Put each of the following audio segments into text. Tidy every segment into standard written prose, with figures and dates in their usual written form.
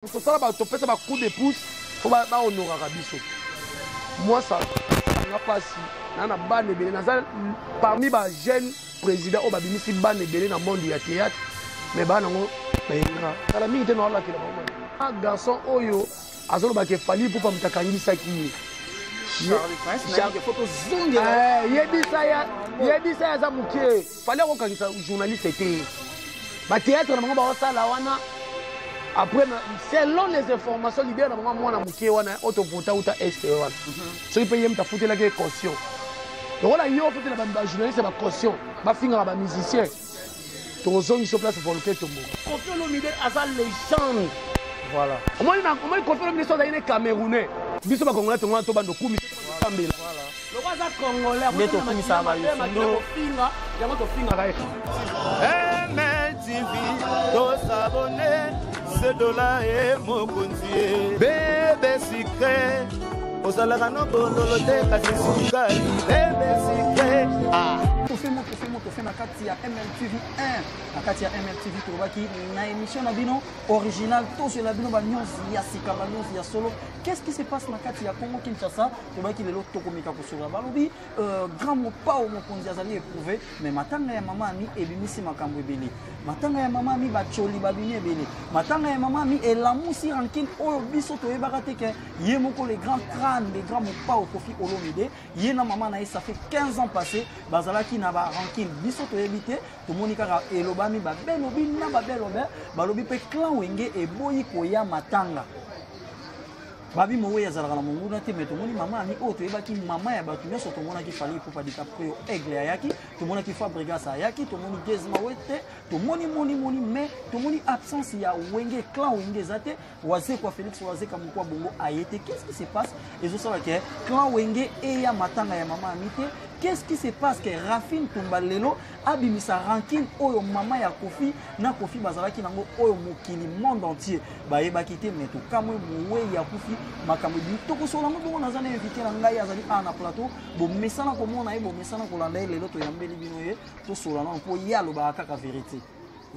Tosala ba topesa ba coup de pouce po ba honoraka biso. Moi ça nga pasi na na bana ebele naza parmi ba jeunes président oyo babimisi bana ebele na monde ya théâtre mais bana yango bayenga kala mingi te naolakela bango ah, garçon oyo azoloba ke Fally Ipupa moto akangisaki ye. Eh, yebisa ye yebisa ye aza moke. Fally akokangisa journaliste te. Ba théâtre na bango baosala wana après selon les informations leader na bango mwana moke wana oyo tovota uta est wana soki mpe ye moto afutelaki ye caution lokola yo ofutela bajournaliste ba caution bafingaka bamusicien tokozongisa place volcan tomboka. Koffi Olomide aza légende. Voilà. Omoni na omoni Koffi Olomide so azali ne Camerounais. Biso ba Congolais tongo to bando kumi sambela. Lokola aza Congolais nde tokumisaka ba Youssou. Kofinga yango tofingaka ye. MLTV tosabone sedola ye mokonzi ye bebe sucre ozalaka no bololo te kasi sukali bebe sucre ah. Tofemo tofemo tofe na kati ya MLTV 1 na kati ya MLTV tolobaki na émission na bino original tozwela bino ba news ya sika ba news ya solo. Qu'est-ce qui se passe na kati ya Congo Kinshasa? Tolobaki lelo tokomeka kosolola balobi grand mopao mokonzi azali éprouvé mais matanga ya mama Ami ebimisi makambo ebele. Matanga ya mama Ami bacholi babimi ebele. Matanga ya mama Ami elamusi rancune oyo biso toyebaka te ke ye moko le grand crâne le grand mopao Koffi Olomide ye na mama na ye ça fait 15 ans passé bazalaki na ba rancune biso toyebi te. Tomoni kaka elobami babelobi na babelobe balobi pe clan Wenge eboyi koya matanga. Babi Moweyi azalaka na monguna te mais tomoni mama Ami oyo toyebaki mama ya bato nyonso. Tomonaki Fally Ipupa DiCaprio Aigle ayaki, tomonaki Fabregas ayaki, tomoni Gaz Mawete, tomoni moni moni mais tomoni absence ya Wenge clan Wenge eza te. Wazekwa Félix Wazeka mokwa bongo aye te. Qu'est-ce qui se passe? Ezosala ke clan Wenge eya matanga ya mama Ami te. Qu'est-ce qui se passe ke Raphine Tumba lelo abimisa rancune oyo mama ya Koffi na Koffi bazalaki nango oyo mokili monde entier bayebaki te mais tokamwe moweyi akufi makambo ebimi tokosola yango bongo. Naza na invité na ngai azali awa na plateau, bomesana komona ye, bomesana kolanda ye. Lelo toyambeli bino ye tosola nano mpo ye alobaka kaka vérité,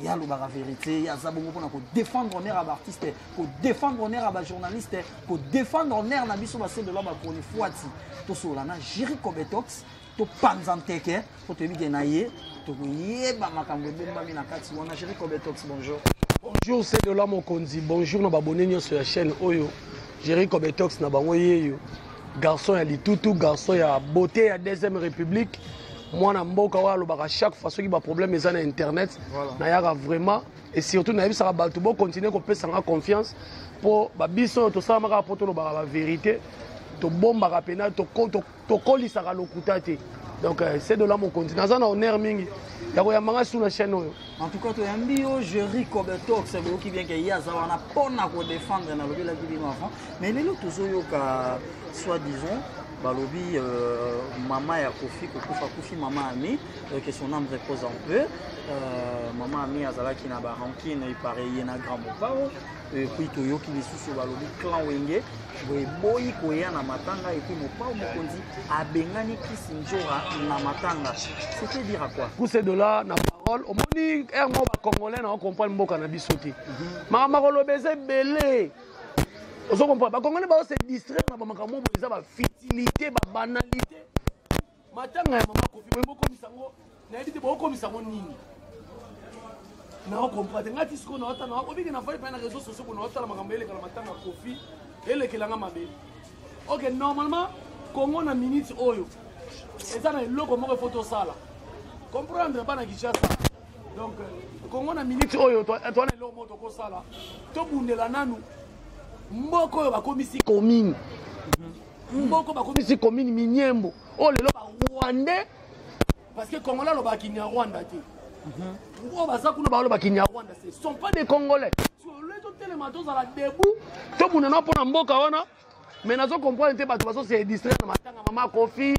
ye alobaka vérité, ye aza bongo mpona kodéfendre honneur ya baartiste, kodéfendre honneur ya bajournaliste, kodéfendre honneur na biso basedola bachronifuati. Tosola na Jerry Cobetox, topanza nteke po toyebi ke na ye tokoyeba makambo ebombami na kati wana. Jerry Cobetox, bonjour. Bonjour c'est de la mokonzi, bonjour na babone nyonso ya chaîne oyo. Jerry Cobetox na bango yeyo, garçon ya litutu, garçon ya beauté ya deuxième république, mwana mboka oyo alobaka chaque fois soki ba problème eza na internet. Voilà. Nayaka vraiment et surtout nayebisaka bato bo continuer kopesa nga confiance po ba biso oyo tosalamaka po tolobaka ba vérité, tobombaka pena, tokolisaka lokuta te. Donc c'est de la mokonzi, naza na honneur mingi ya koyamba nga sur la chaîne oyo. En tout cas toyambi yo Jerry Cobetox, boyoki bien ke ye aza wana mpona kodéfendre, nalobelaki bino avant mais lelo tozoyoka soi disons balobi mama ya Koffi kokufa kufi mama Ami, que son âme repose en paix. Mama Ami azalaki na ba rancune il paraît ye na grand mopao et puis toyoki lisusu balobi clan Wenge boye boyi koya na matanga et puis mopao mokonzi abengani Chris Njora na matanga. C'était dire à quoi? Pousse de là na parole omoni air mo ba congolais na comprendre mboka na biso te. Makambo koloba eza ebele. Ozo comprendre ba congolais ba se distraire na ba makambo boye eza ba futilité, ba banalité. Matanga ya mama Koffi boye bokomisa ngo nayebi te bokomisa ngo nini. Na comprendre nga ti sikoyo na otala na obiki na fai pa na réseaux sociaux na otala makambo elekela matanga Koffi elekela nga mabe. Ok, normalement Congo na minute oyo eza na eloko moko faut tosala. Comprendre bana Kinshasa. Donc Congo na minute oyo to na eloko moko tokosala. Tobundela nanu mboka oyo bakomisi commune. Mboka bakomisi commune Minyembo. Oyo lelo ba Rwandais parce que Congolais alobaka Kinyarwanda te. Oyo baza kuna balobaka Kinyarwanda, ce sont pas des Congolais. Ole totelema tozala debout, tobunda na mpona mboka wana. Mais nazo comprendre te bato bazo se distraire na matanga mama Koffi.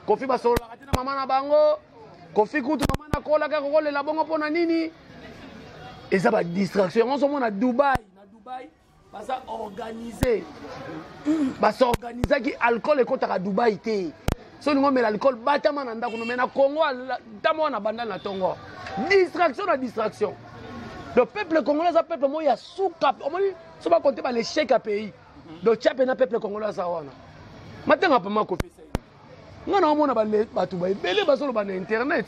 Koffi basololaka te na mama na bango. Koffi kutu mama na kolaka kokolela bongo mpona nini? Eza ba distraction. Yango ozomona Dubai, na Dubai baza organisé. Basorganisaki alcool ekotaka Dubai te. So olingi omela alcool batama na ndako no, mais na Congo tama wana banda na tongo. Distraction na distraction. Donc peuple congolais aza peuple moko ya suka. Omoni so bakonte ba l'échec ya pays, donc tia mpena peuple congolais aza wana. Matanga pama kopesa ye, nga na omona bato baebele bazoloba na internet.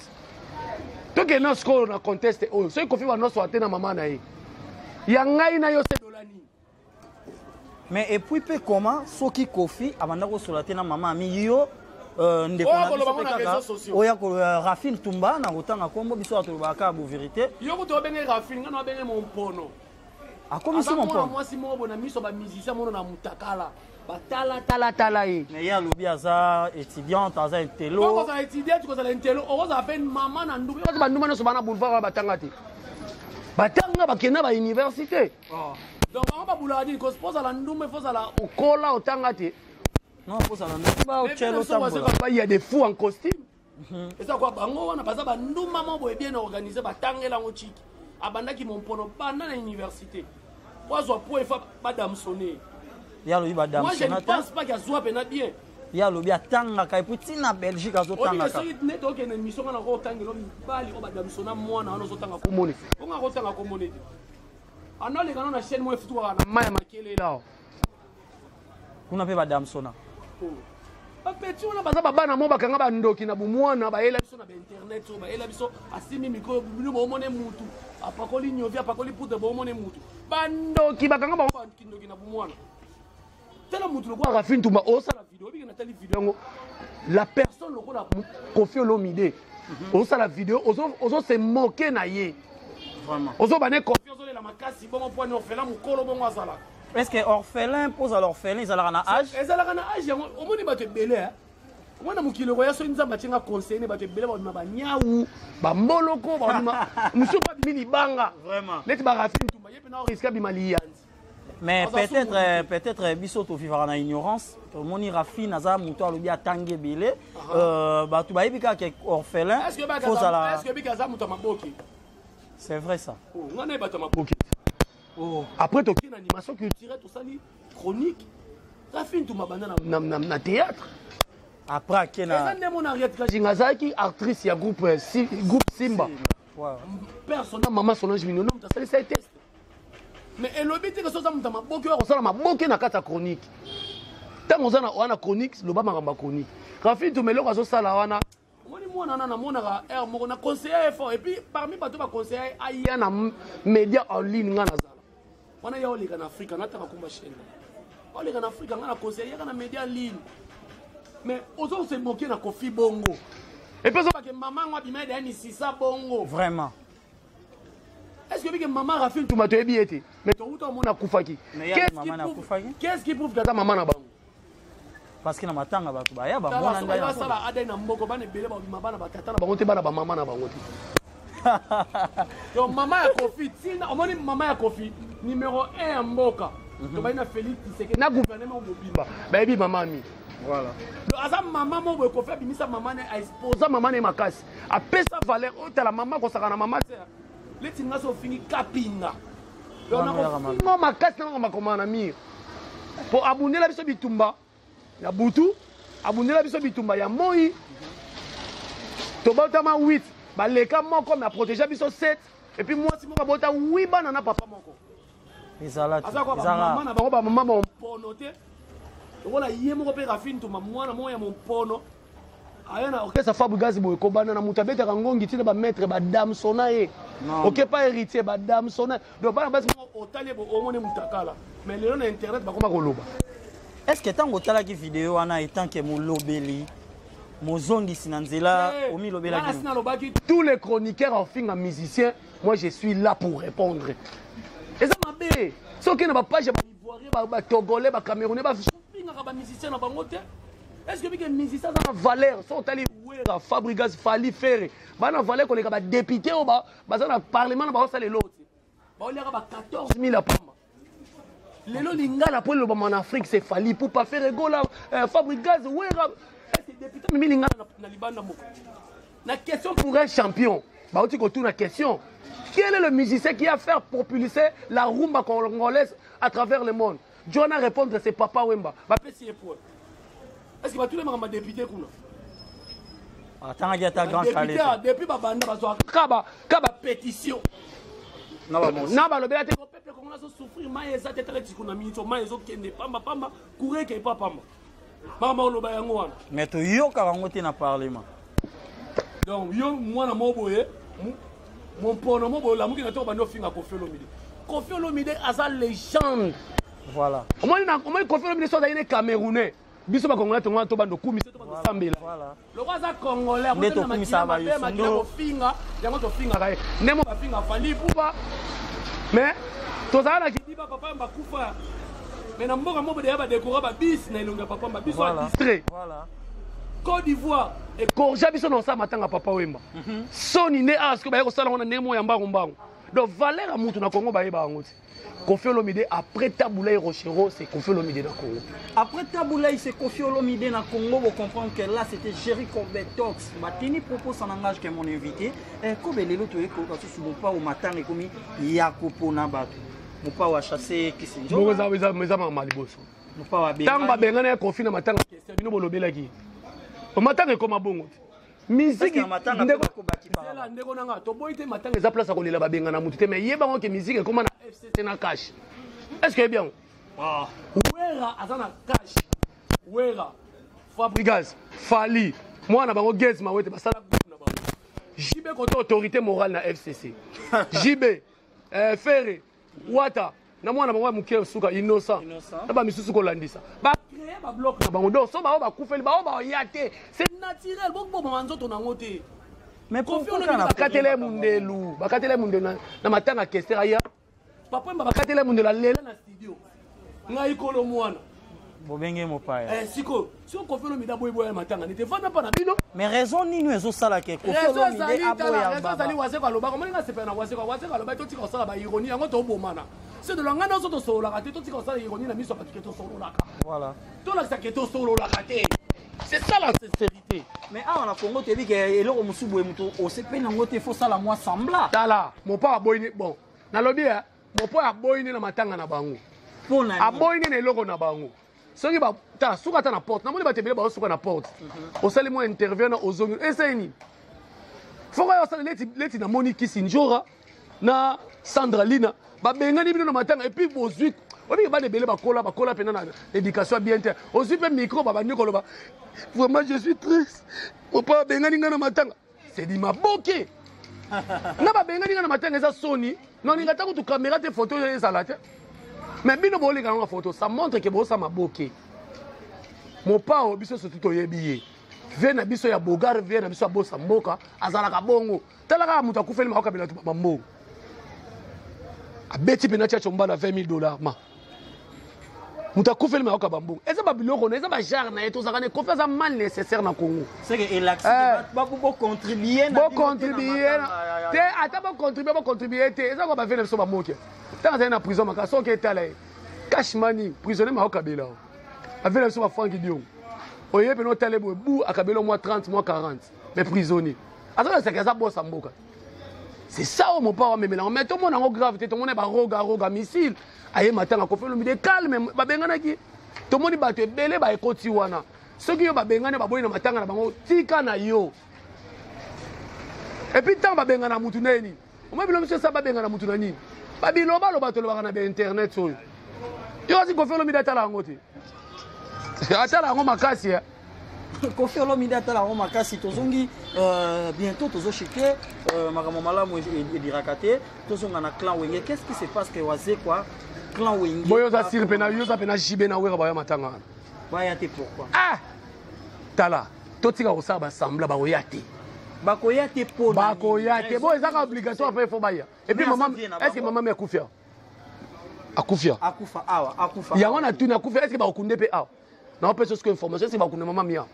Tokende na sikoyo na conteste oyo, soki Kofi banoso te na mama na ye, ya ngai na yo se dola nini? Mais et puis mpe comment soki Kofi abanda kosola te na mama ami yo, ndeko Oyo na biso koloba mpe ngo na kaka réseaux sociaux. Oya Rafine Tumba na kotanga nkombo, biso ato tolobaka kaka bovérité. Yo kutu obenge Rafine, nga na obenge Mompono. Akomisi Aza mwana Mompono. Mwasi moko boye na miso bamusicien mono na mutakala, batala tala tala ye. Mais ye alobi aza étudiante, aza intello. Okozala étudiante, kozala intello, okozala mpe mama na ndumba. Okozi bandumba nyonso bana boulevard wana batanga te, batanga, bakenda bauniversité. Donc bango babulaka nini? Po ozala ndumba, ifo ozala okola, otanga te. Non, kozala ndumba, otyela otambola. Il y a des fous en costume. Eza kwa bango wana baza bandumba mo boye bien organisé, batangela yango. Chiki abandaki Mompono banda na université po azwa po efa badamsonne. Ye alobi Moi, je ne badamsona te. pense pas qu'azwa mpena bien. Ye alobi atangaka, et puis ntina Belgique Obike. azotangaka. Soki neti okende émission, nga nako otangela mibali oyo badamsona mwana wana, ozotanga komone onga kotanga komone te. Analeka no na chaîne mo efutukaka na mai ya makelele awa. Kuna mpe badamsona. Bapeti wana baza babana mo bakanga bandoki na bomwana, bayela biso na bainternet oyo, bayela biso asimbi mikro, bino boomone mutu apakoli niovi, apakoli poudre, boomone mutu bandoki bakanga bango bakindoki na bomwana. Tala mutu lokola Rafine Tumba osala video, obike natali video yango, la personne lokola Kofi Olomide osala video, ozo se moke na ye. Vraiment. Ozobane Kofi ozolela makasi bongo pwani orphelin mokolo bongo azalaka. Est ce que orphelin, mpo ozala orphelin, ezalaka na age? Ezalaka na age yango. Omoni bato ebele, eh? Omoni na mokili okoya, soki Nzambe atienga conseiller ne, bato ebele babima banyau, bamboloko, babima mosusu mpe abimi libanga. Vraiment. Neti baRafine Tumba, ye mpe na risque abima liyanzi. Mais Aza peut-être sumu. Peut-être biso tovivaka na ignorance. Tomoni Rafine aza moto alobi atangi ebele, bato bayebi kaka ke orphelin Est-ce que fozala. Est-ce que bika aza moto ya maboki? C'est vrai ça. Oh, nga naye bato ya maboki. Oh. Après tokei na animation culturelle, tosali chronique. Rafine Tumba banda na théâtre. Après ake Eza na nde mona Ariette Kajinga azalaki actrice ya groupe, groupe Simba. Persona mama Solange Minono moto asalisa ye test. Mais elobi te ke so oza moto ya maboki oyo kosala maboki na kati ya chronique. Ntango oza wana chronique, loba makambo ya chronique. Rafine Tumba, eloko azosala wana, omoni mwana wana, namonaka aire moko na conseiller ye fort. Et puis parmi bato baconseiller aya na média en ligne, nga nazala wana ya oleka na Afrika, nataka komba chaîne oleka na Afrika, nga na conseiller yaka na média en ligne. Mais ozo se moquer na Kofi bongo, et puis ozobake mama yango abima ye daya misisa bongo. Vraiment. Est ce que bike mama Rafine Tuma toyebi ye te, mais touta omona akufaki. Mais ya Qu'est-ce mama qui na akufaki? Qu'est-ce qui prouve kaza mama na bango? Parce que na matanga bato baya bamona Tala, ngai. basala adai na mboko, bana ebele babima bana batata na bango te, bana bamama na bango te. Donc mama ya Kofi, ntina omoni mama ya Kofi numéro 1 ya mboka, tobai na Félix Tshisekedi na gouvernement mobimba bayebi mama mi. Voilà. Donc aza mama mo boye, Kofi abimisa mama ne, aexposa mama ne makasi, apesa valeur. Otala mama kosaka na mama te, leti nga so ofingi kapinga. Donc Wana oyaka mama. nakofinga makasi na makoma na mire, mpo abundela biso bitumba ya butu, abundela biso bitumba ya moi. Tobotama 8, baleka moko, mais aprotege biso 7. Et puis mwasi moko abota 8 bana na papa moko. Ezala te. Aza kwa Ezala. bamama na bango, bamama mompono te lokola ye moko. Mpe Rafine Tuma, mwana moko ya mompono, aya na orchestre Fabregas boye, kobanda na moto abetaka ngongi ntina bamaître badamsona ye. Non. Oke pa héritier, badamsona ye. Donc bana basi moko otali ye bo omoni mutakala, mais lelo na internet bakoma koloba. Est ce que ntango otalaki video wana, etant ke molobeli, mozongisi na nzela, omilobelaki Nasi nalobaki, tous les chroniqueurs ofinga musicien, moi je suis là pour répondre. Eza mabe soki na bapage ya baivoirien, batogolais, bacamerounais bafingaka bamusicien na bango te. Est ce que bike musicien aza na valeur? So otali Wera, Fabregas, Fally, Ferre, bana valeur koleka badéputé oyo baza na parlement na baosala eloko te, baoliaka ba 14 000 ya pamba. Lelo lingala mpo elobama na Afrique, c'est Fally Ipupa, Ferre Gola, Fabregas, Wera. Est-ce que député mimi lingala na libanda moko na question pour un champion? Bauti kotuna question: quel est le musicien qui a fait propulser la rumba congolaise à travers le monde? John a répondre: c'est Papa Wemba. Bapesi ye point. Est ce que batuli makambo député kuna? Atangaki ata grand Député Kallé. Depuis babanda bazwaka ka ba pétition. Na balobela te peuple congolais azo souffrir, mai eza te, tala tiku na minute mai ezokende pamba pamba, courant ekei pa pamba. Makambo oloba yango wana. Mais toyokaka yango te na parlement. Donc yo mwana moko boye, mompono moko boye, olamuki na to bandi ofinga Koffi Olomide. Koffi Olomide aza légende. Voilà. Omoni na omoni Koffi Olomide so azali ne Camerounais. Biso ba Congolais tongo to bando kumisa to bando sambela. Voilà. Loko aza Congolais, nde tokumisa ba Youssou kofinga, yango tofingaka ye. Nde mo bafinga Fally Ipupa. Mais tozala na kidiba papa yamba kufa. Mais na mboka moko deya ba décora ba bis na elongi ya papa mba biso voilà. distrait. Voilà. Côte d'Ivoire ekorja biso na osala matanga papa Wemba. Soni nde awa sikoyo baye kosala ngo na ndenge moko ya mbangu mbangu. Donc valeur ya mutu na Congo bayeba yango te. Koffi Olomide après Tabu Ley Rochereau, c'est Koffi Olomide na Congo. Après Tabu Ley, c'est Koffi Olomide na Congo. Vous comprenez que là c'était Jerry Kobetox. Batini propos ça n'engage que mon invité. Eh Kobe lelo to eko kasu subo pa au matin et komi Yakopo na bato. Mopao a chassé Kisinjo. Bongo za za za mama liboso. Mopao a Tango ba bengana ya Koffi na matanga question bino bolobelaki. Matanga ekoma bongo. Miziki ndeko ndeko nanga toboyi te, matanga eza place ya kolela babengana mutu te, mais yeba ngo ke miziki ekoma na FCC na cash. Est-ce que yebi yango? Ah. Wera aza na cash. Wera, Fabregas, Fally, mwana bango Gez Mawete basala groupe na bango. JB koto autorité morale na FCC. JB, Ferre, Wata na mwana bango ya moke suka Innocent na bamisusu kolandisa bacree babloc na bango. Donc so bao bakufeli bao baya te, c'est naturel, bokoboma nzoto nango te. Mais Koffi pourquoi Olomide kana bakatela ye mundelu, bakatela ye mundelu na matanga Kester aya papa Wemba, bakatela ye mundelu alela na studio ngai kolo mwana bobenge mopaya. Sikoyo siko Koffi Olomide aboyiboya matanga nete vanda mpa na bino. Mais raison nini ezosala ke Koffi Raison Olomide ezali tala, aboya raison ezali baba? Wazeko alobaka, omoni nga sepela na Wazeko. Wazeko alobaki totika kosala baironie, yango tobomana se de la ngai nyonso tosololaka te, totika kosala ironie na miso ya bato ke tosololaka. Voilà. Tolakisa ke tosololaka te, c'est ça la sincérité. Mais awa na Congo toyebi ke eloko mosusu boye moto osepeli yango te, faut sala mwa sembla. Tala, mopa aboyi bon nalobi ya mopa aboyi ne na matanga na bango. Mpona nini? Aboyi ne na eloko na bango. Soki ba tala suka ata na porte, namoni bato ebele baosuka na porte. Osali mwa interview na ozongi esali nini? Foko oyo osali leti leti, namoni Kisi Njora na Sandra Lina babengani bino na matanga et puis bozwi oyebi bana ebele bakola bakola mpena na éducation ya bien te, ozwi mpe micro babandi koloba vraiment je suis triste, mopa babengani ngai na matanga, c'est di maboke na babengani ngai na matanga eza soni, nalinga ata kutu caméra te, photo oyo ezala te, mais bino boleka nango na photo, ça montre ke bosala maboke. Mopao biso surtout toyebi ye vie na biso ya bogar, vie na biso ya bosa mboka azalaka bongo. Tala kaka moto akufeli maokabela bato bambongo, abeti mpena tia combala 20 000 $ ma moto akufeli mayoka bambongo, eza babiloko na eza bagenre na ye. Tozalaka na Kofi aza mal nécessaire na Congo. C'est que elakisi bocontribue na bocontribue te, ata bocontribue bocontribue te, eza kwa bavie na biso bamoke. Ntango azali na prison makasi, soki etala ye cash money prisonnier maokabela o bavie na biso bafranki diongo oye pene otala boye bu akabela mwa 30 mwa 40, mais prisonnier azalakisaki aza bosa mboka. C'est ça oyo mopao amemelango, mais tomona yango grave te. Tomona baroga roga missile aye matanga Koffi Olomide calme, babenganaki, tomoni bato ebele baekoti wana. Soki yo babengani baboyi na matanga na bango, tika na yo. Et puis ntango babengana mutu na ye nini, omoi bilo biso esa babengana mutu na nini, babilobaloba tolobaka na bainternet oyo. Yo kasi Koffi Olomide atala yango te, atala yango makasi ya Koffi Olomide atala yango makasi. Tozongi bientôt, tozoshike makambo malamu ediraka te. Tozonga na clan Wenge. Qu'est ce qui se passe ke Wazekwa clan Wenge? Boyo oza sire mpena, yo oza mpena JB na Wera baya matanga wana. Baya te pourquoi? Ah, tala, totika kosala basambla, bakoya te. Bakoya te mpo Bakoya te bo ezaka obligatoire mpe fo baya. Et puis mama, est ce que mama mi akufia akufia? Akufa awa, akufa. Yango na tuni, akufa, est ce que bakokunde mpe awa? Naopesa siko information, est ce que bakokunde mama mi awa?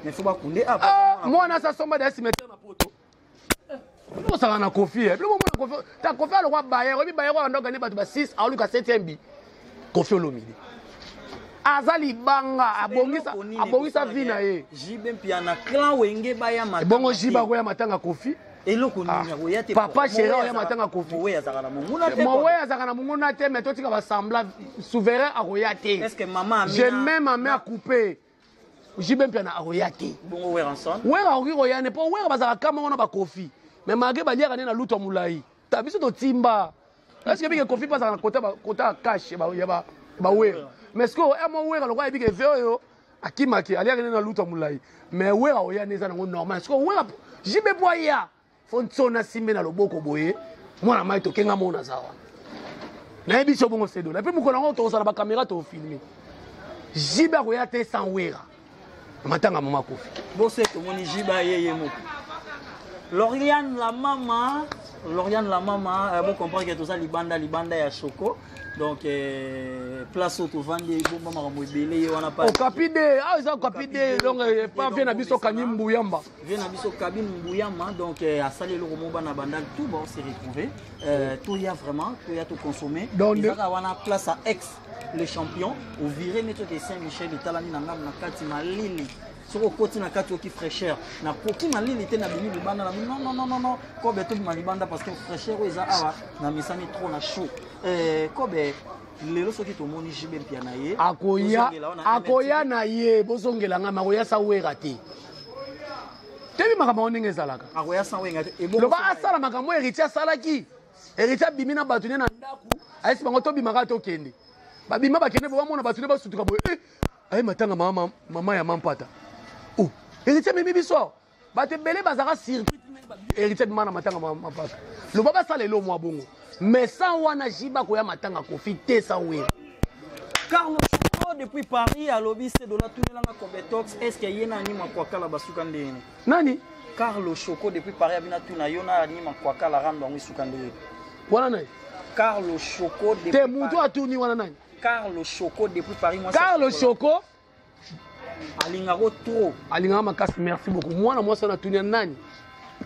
Mais faut bakunde awa. Mwana asa somba da cimetière na poto. Osaka na Kofi, biloko mona Kofi ta Kofi alokwa bayer, oyebi bayer oyo andogani bato ba 6 aoluka 7e bi. Kofi Olomide aza libanga, abongisa abongisa vie na ye. JB Mpiana, clan Wenge baya matanga. Ebongo JB akoya matanga Kofi? Eloko nini akoya te? Papa chéri oya matanga Kofi? Mowe azalaka na monguna te. Mowe azalaka na monguna te, mais totika basambla, souverain akoya te. Est ce que mama Amina? Je mets ma main à couper, JB Mpiana akoya te. Bongo Werrason? Wera akoki koya ne mpo Wera bazalaka kama wana bakofi, mais malgré baliaka nde na lutu ya molai, ta biso totimba. Est ce que bike Kofi mpe azalaka na kota kota ya cash ya bawera? Mais ce que oya mwa Wera lokola ayebi ke ve oyo akimaki, aliaki nde na luta molai, mais Wera oya nde eza nango normal. Ce que Wera JB po aya, fo nsona simbe na loboko boye, mwana mai tokenga mona aza wana. Nayebi so bongo sedola epuis mokolo yango tokozala bakamera, tofilme. JB akoya te sans Wera matanga mama Kofi. Bose tomoni JB aye ye moko. Lauriane la mama, Lauriane la mama, bo comprendre que toza libanda, libanda ya Choco. Donc place oyo tovandi ebomba makambo ebele, ye wana. Okapi de awa eza Okapi de, donc pa vie na biso Kani Mbuyamba. Vie na biso Kabine Mbuyama, donc asali eloko moko, bana Bandal tout ba se retrouver, toya vraiment, toya toconsommer. Ezaka wana place à ex le champion ovire neti oke Saint Michel, etalami na ngambo na kati malili. Soki okoti na kati, oki fraîcheur. Nakoki malili te, nabimi libanda na non, non, non, non, non, Kobe, tobima libanda parce que fraîcheur oyo eza awa na misani trop na chaud. Kobe, lelo soki tomoni JB Mpia na ye akoya, akoya na ye, bozongela nga, makoya sa Wera te. Tebi makambo yango ndenge ezalaka. Akoya sans Wenga te. Loba asala makambo Héritier asalaki. Héritier abimi na bato ne na ndako, ayesi bango tobimaka, tokende. Babima, bakende bo bamona bato ne basutuka boye, eh, aye matanga mama, mama ya mampata. Oh, Héritier amemi biso awa, bato ebele bazalaka surpris. Héritier abima na matanga mampata. Loba basala elo mwa bongo, mais sans wana JB akoya matanga Kofi te sans Wera. Carlos Choco depuis Paris alobi: Sedola, tunelanga Cobetox, est ce que ye na Anima Kwakala basuka ndeni? Nani? Carlos Choco depuis Paris abina tuna yo na Anima Kwakala, rando yango esuka ndeni? Wana nani? Carlos Choco depuis te mutu atuni wana nani? Carlos Choco depuis Paris. Carlos Choco. Alingako trop. Alingaka makasi, merci beaucoup. Mwana mwasi wana atuni ya nani?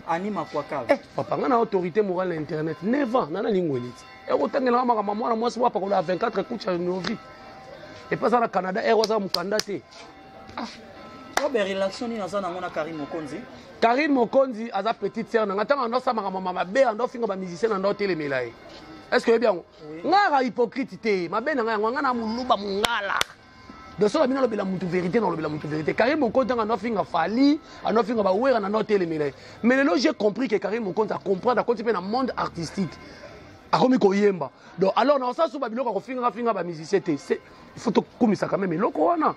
Anima Kwakala. Eh, papa, nga na autorité morale na internet 9 ans nana lingweli ti ekotangelanga makambo mwana mwasi po apakola 24 kucha ya novi epe aza na Canada ere aza mokanda te. Kobe, relation nini aza nango na Karine Mokonzi? Karine Mokonzi aza petite sœur nanga. Ntango ando asala makambo mabe, ando afinga bamusicien, na ndo otelemela ye. Est ce que oyebi yango? Nga aka hypocrite te, mabe na ngai yango, nga na moluba mongala. Donc soki abino alobela mutu vérité, na olobela mutu vérité. Karine Mokonzi, ntango ando afinga Fali, ando afinga bawera, na ndo otelemela ye. Mais lelo j'ai compris que Karine Mokonzi acomprendre, akoti mpe na monde artistique, akomi koyemba. Donc alors na osala so babiloko akofingaka finga bamusicien te, il faut tokumisa quand même eloko wana,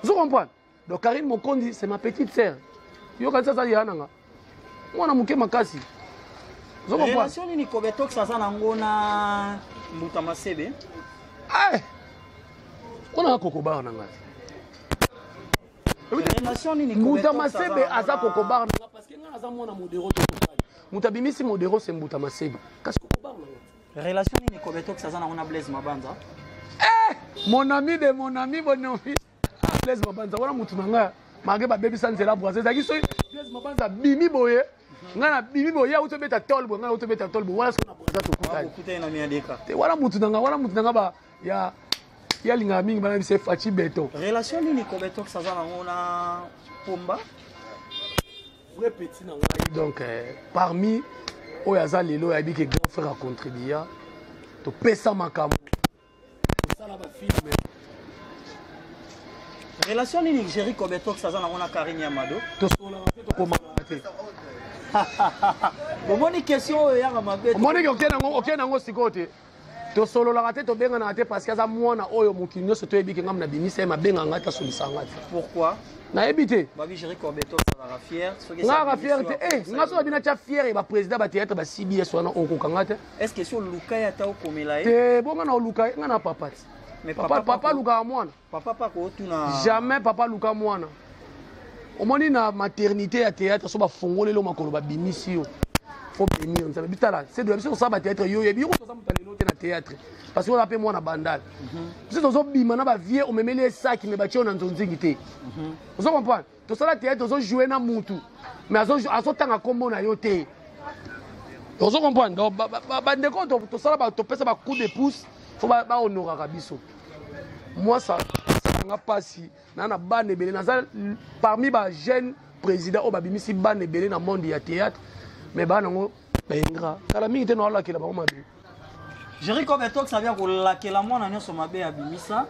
ozo comprendre? Donc Karine Mokonzi, c'est ma petite sœur. Yo kanisa aza ya nanga mwana moke makasi, ozo comprendre? Relation nini Cobetox aza nango na Mbuta Masebe? Mpona kokobar na ngai. Relation nini? Mbuta Masebe aza kokobar na nga parce que ngai naza mwana Modero. Tokokani moto abimisi Modero se Mbuta Masebe, kasi kokobar na nga. Relation nini Cobetox aza nango na Blaise Mabanza? Eh, mon ami de mon ami, mon ami. Ah, Blaise Mabanza wana motu na ngai, malgré babebisa nzela Braza. Ezalaki soki Blaise Mabanza abimi boye, ngai nabimi boye, ye auti obeta tol boye, ngai auti obeta tol boye, wana soki na Braza tokutani. Okutani na Miadeka. Te, wana mutu na ngai, wana mutu na ngai ba ya ye alingaka mingi bana biso Faci Beton. Relation nini Cobetox aza nango na Pomba? Vrai petit na ngai. Donc parmi oyo aza lelo, ayebi ke grand frère acontribua, topesa makambo, tosala bafilme. Relation nini Jerry Cobetox aza nango na Karine Yamado? Tosolaka te, tokomanaka te. Bomoni question oyo eyaka mabe. Omoniki okende nango sikoyo te. Tosololaka te, tobenganaka te, parce que aza mwana oyo mokili nyonso toyebi ke ngambo nabimisa ye. Mabenga ngai te, asolisa ngai te. Pourquoi? Nayebi te. Babi Jerry Cobetox azalaka fier soki ngaka fier te. Eh, nga so babina tia fier ya baprésident bathéâtre ba CBS wana, okoka nga te. Est ce que si oluka ye, ata okomela ye? Te, bonga na oluka ye, nga na papa ti. Mais papa, papa alukaka mwana. Papa pa kootuna. Jamais papa aluka mwana. Omoni na maternité ya théâtre, so bafongoleli yo makolo, babimisi yo, faut bénir Nzambe. Bitala sedola biso tosala bathéâtre, yo oyebi, yo toza moto lelo te na théâtre, parce que oza mpe mwana Bandal. Biso tozobima na bavie, omemeli esaki me batie yo na nzonzingi te, ozo comprendre? Tosala théâtre, ozojoue na mutu mais azotanga nkombo na yo te, ozo comprendre? Donc bandeko, tosala, topesa bacoup de pouce, faut bahonoraka biso. Moi, ça nga mpasi na bana ebele, naza parmi bajeune président oyo babimisi bana ebele na monde ya théâtre, mais bana yango baingra kala mingi te, naolakela bango mabe. Jerry Cobetox abia kolakela mwana nyonso mabe abimisa.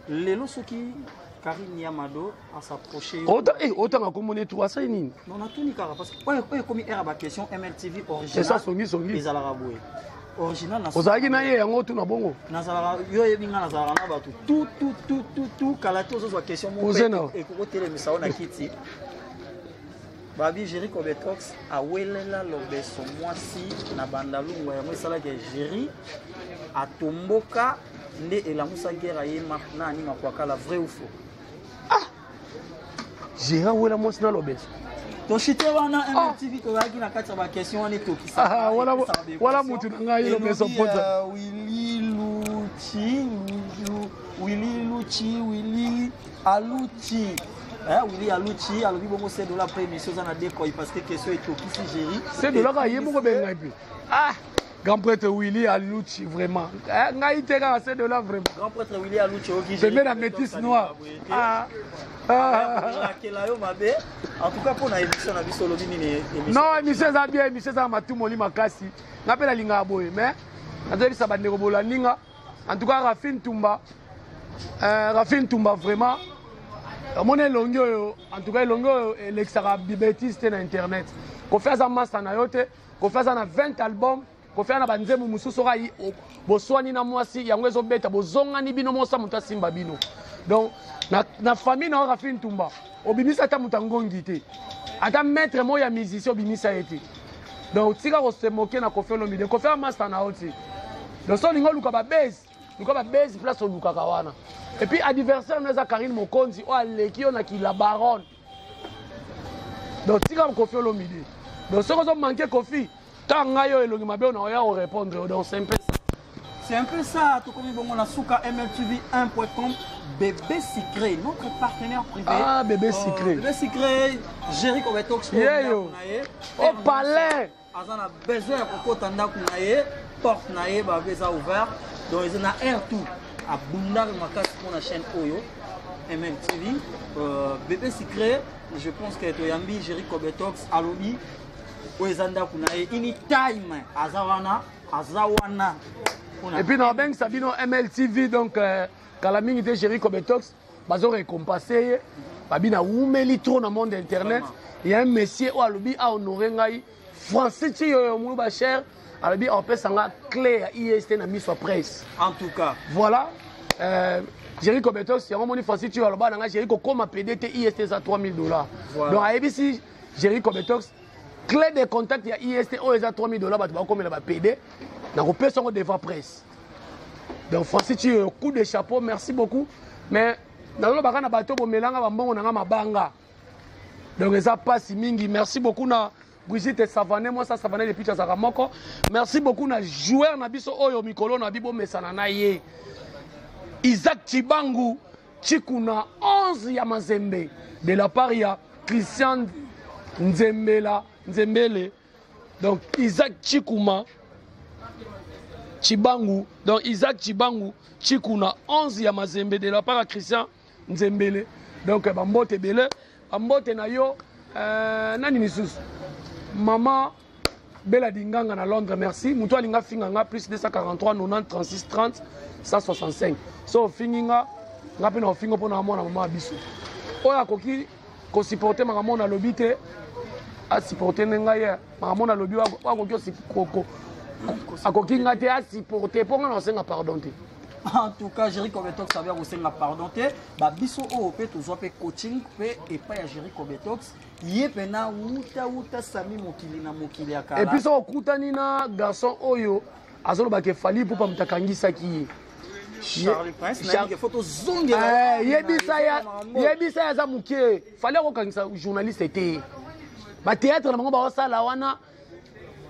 Lelo soki Karine Yamado asapproche yo? Otanga kombo ne tu asali nini? Non, natuni kaka parce que oyo ekomi ere ya baquestion MLTV original. Esa songisongi. Ezalaka boye. Original na Ozalaki na ye yango tuna bongo. Nazalaka, yo oyebi nga nazalaka na bato tout tout tout tout tout. Kala te ozozwa question moko ekokotelemisa yo na kiti. Babi Jerry Kobetox awelela lobeso mwasi na bandalungwa, yango esalaki Jerry atomboka nde elamusa guerre aye na ani makwakala, vrai ou faux? Ah, Jerry awela mwasi na lobeso. Toshite wana MLTV, tozalaki na kati ya baquestion wana etokisa. Wala mutu na ngai lobeso pota. Willy Luchi, Willy Luchi, Willy Aluchi. Eh, Willy Aluchi alobi bongo 7 dollars après émission oza na decoy parce que question etokisi Jerry. 7 dollars aye moko bengai mpe. Ah, grand prêtre Willy Aluchi, vraiment. Eh, ngai te kaka 7 dollars vraiment. Grand prêtre Willy Aluchi oki. Pembe na métis noir. Ah. Akela yo mabe. En tout cas mpona émission na biso olobi nini? Non, émission eza bien, émission eza matumoli makasi. Nga mpe nalingaka boye, mais nazoyebisa bandeko bolandi nga. En tout cas Rafine Tumba, Rafine Tumba vraiment omoni elongi oyo, en tout cas elongi oyo elekisaka bibétise te na internet. Kofi aza masta na yo te. Kofi aza na 20 album. Kofi aza na banzembo mosusu oyo boswani na mwasi yango ezobeta, bozongani bino mosa moto asimba bino. Donc na famille na yo Rafine Tumba obimisa ata moto angongi te, ata maître moko ya musicien obimisa ye te. Donc tika kosemoke na Kofi Olomide. Kofi aza master na yo te. Donc so olingi oluka babase, luka babase place olukaka wana. Et puis adversaire no eza Karine Mokonzi oyo aleki yo na kila baronne. Donc tika Kofi Olomide. Donc soki ozomanke Kofi, ka ngai oyo elongi mabe oyo na oya korépondre yo. Donc c'est un peu ça. C'est un peu ça, tokomi bongo na suka. MLTV 1.com, Bébé Secret, notre partenaire privé. Ah, Bébé Secret. Bébé Secret, Jerry Kobetox. Yeyo. Au palais. Aza na besoin ya kokota ndako na ye, porte na ye babe eza ouvert. Donc eza na air tout. Abundaka makasi mpona chaîne oyo MLTV. Bébé Secret, je pense que toyambi Jerry Kobetox alobi oyo eza ndako na ye anytime aza wana, aza wana. Et puis nabengisa bino MLTV, donc kala mingi te Jerry Kobetox bazo récompense ye. Babi na wumeli trop na monde internet. Il y a un monsieur oyo alobi a honoré ngai Francis Chiyoyo Muluba cher, alobi opesa nga clé ya IST na miso ya presse. En tout cas. Voilà. Jerry Kobetox yango moni Francis Chiyoyo aloba na nga Jerry kokoma PD te, IST eza 3000 $. Donc ayebisi Jerry Kobetox clé de contact ya IST oyo eza 3000 $, bato bakomela ba PD na kopesa yango devant presse. Donc Francis Chiyoyo, coup de chapeau, merci beaucoup. Mais nalobaka na bato bomelanga bambongo na nga mabanga. Donc eza pasi mingi. Merci beaucoup na Brigitte Savané, moi ça Savané depuis Tchazaka moko. Merci beaucoup na joueur na biso oyo mikolo na bibo mesana na ye. Isaac Chibangu Chikuna 11 ya Mazembe de la part ya Christian Nzembela Nzembele. Donc Isaac Chikuma Chibangu, donc Isaac Chibangu Chikuna 11 ya Mazembe de la part ya Christian Nzembele. Donc bambote ebele, bambote na yo nani misusu maman Bella Dinganga na Londres, merci. Mutu alinga finga nga plus 243 90 36 30 165. So fingi nga nga pe na fingo pona mwana mama biso. Oyo akoki ko supporter makambo na lobi te, a supporter nde ngai ye. Makambo na lobi oyo akoki akoki nga te a supporter po nga na osenga pardon te. En tout cas, Jerry Kobetox avait osenga pardon te. Ba biso oyo pe tozwa pe coaching pe epai ya Jerry Kobetox. Ye pena wuta wuta sami mokili na mokili ya kala. Et puis so okutani na garçon oyo azoloba ke Fally Ipupa moto akangisaki ye. Charlie Prince, na ye photo zongela. Eh, yebisa ya, yebisa ya za muke. Fally akokangisa journaliste te. Ba théâtre na bango ba osala wana.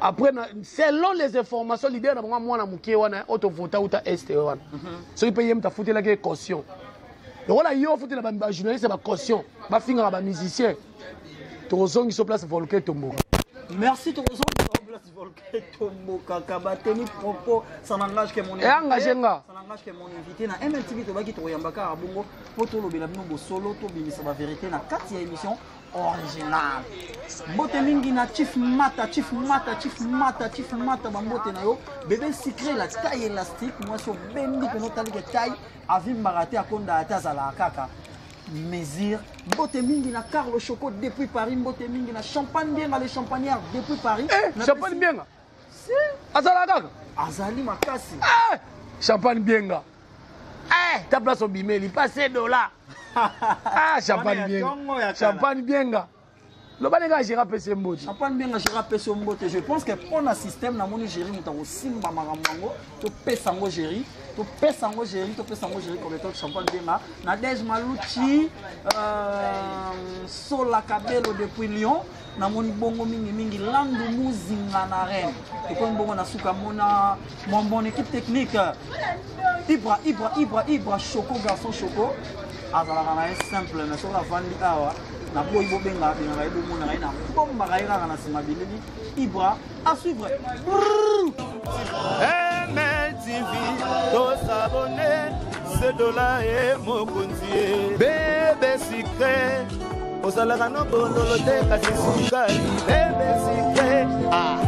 Après, selon les informations, leader na bango mwana muke wana auto vota uta est wana. Soki pe ye moto afutelaki caution. Lokola yo ofutela ba journaliste ba caution, ba fingaka ba musicien. Tokozongisa place Volcan Tomboka. Merci, tokozongisa place Volcan Tomboka. Kabateni propos, ça n'engage que mon invité. Engagé nga. Ça n'engage que mon invité na MLTV tobaki tokoyamba kaka bongo po tolobela bino bosolo, tobimisa ba vérité na kati ya émission original. Mbote mingi na Chief Mata, Chief Mata, Chief Mata, Chief Mata, ba mbote na yo. Bébé sucré la taille élastique, moi so bendi pe notali ke taille avimbaka te akonda ate azalaka kaka mesure. Mbote mingi na Carlo Choco depuis Paris, mbote mingi na Champagne Bienga le champagnard depuis Paris. Eh, Champagne Bienga. Si. Azalaka kaka. Azali makasi. Eh! Champagne Bienga. Eh, ta place obimeli, pas 7 $. Ah, Champagne Bienga. Champagne Bienga. Loba ndenge agéra apesi ye mbote. Champagne Bienga, géra apesi yo mbote. Je pense que mpona système, namoni Géri moto akosimba makambo yango. Topesa yango Géri, topesa yango Géri, topesa yango Géri comme étant Champagne Bienga, Nadege Maluchi, Sola Kabelo depuis Lyon. Namoni bongo mingimingi Landu Muzinga na Reine. Tokomi bongo na suka. Mona mon bonne équipe technique, Ibra, Ibra, Ibra, Ibra Choco, garçon Choco azalaka na ye simple, mais soki avandi awa, naboyi bobengaka bengaka ye, bomonaka ye, nabombaka ye kaka na nsima bilili. Ibra, à suivre. MLTV, tosabone sedola e mokonzi ye bebe sucré, ozalaka no bololo te kasi sukali bebe sucré, ah.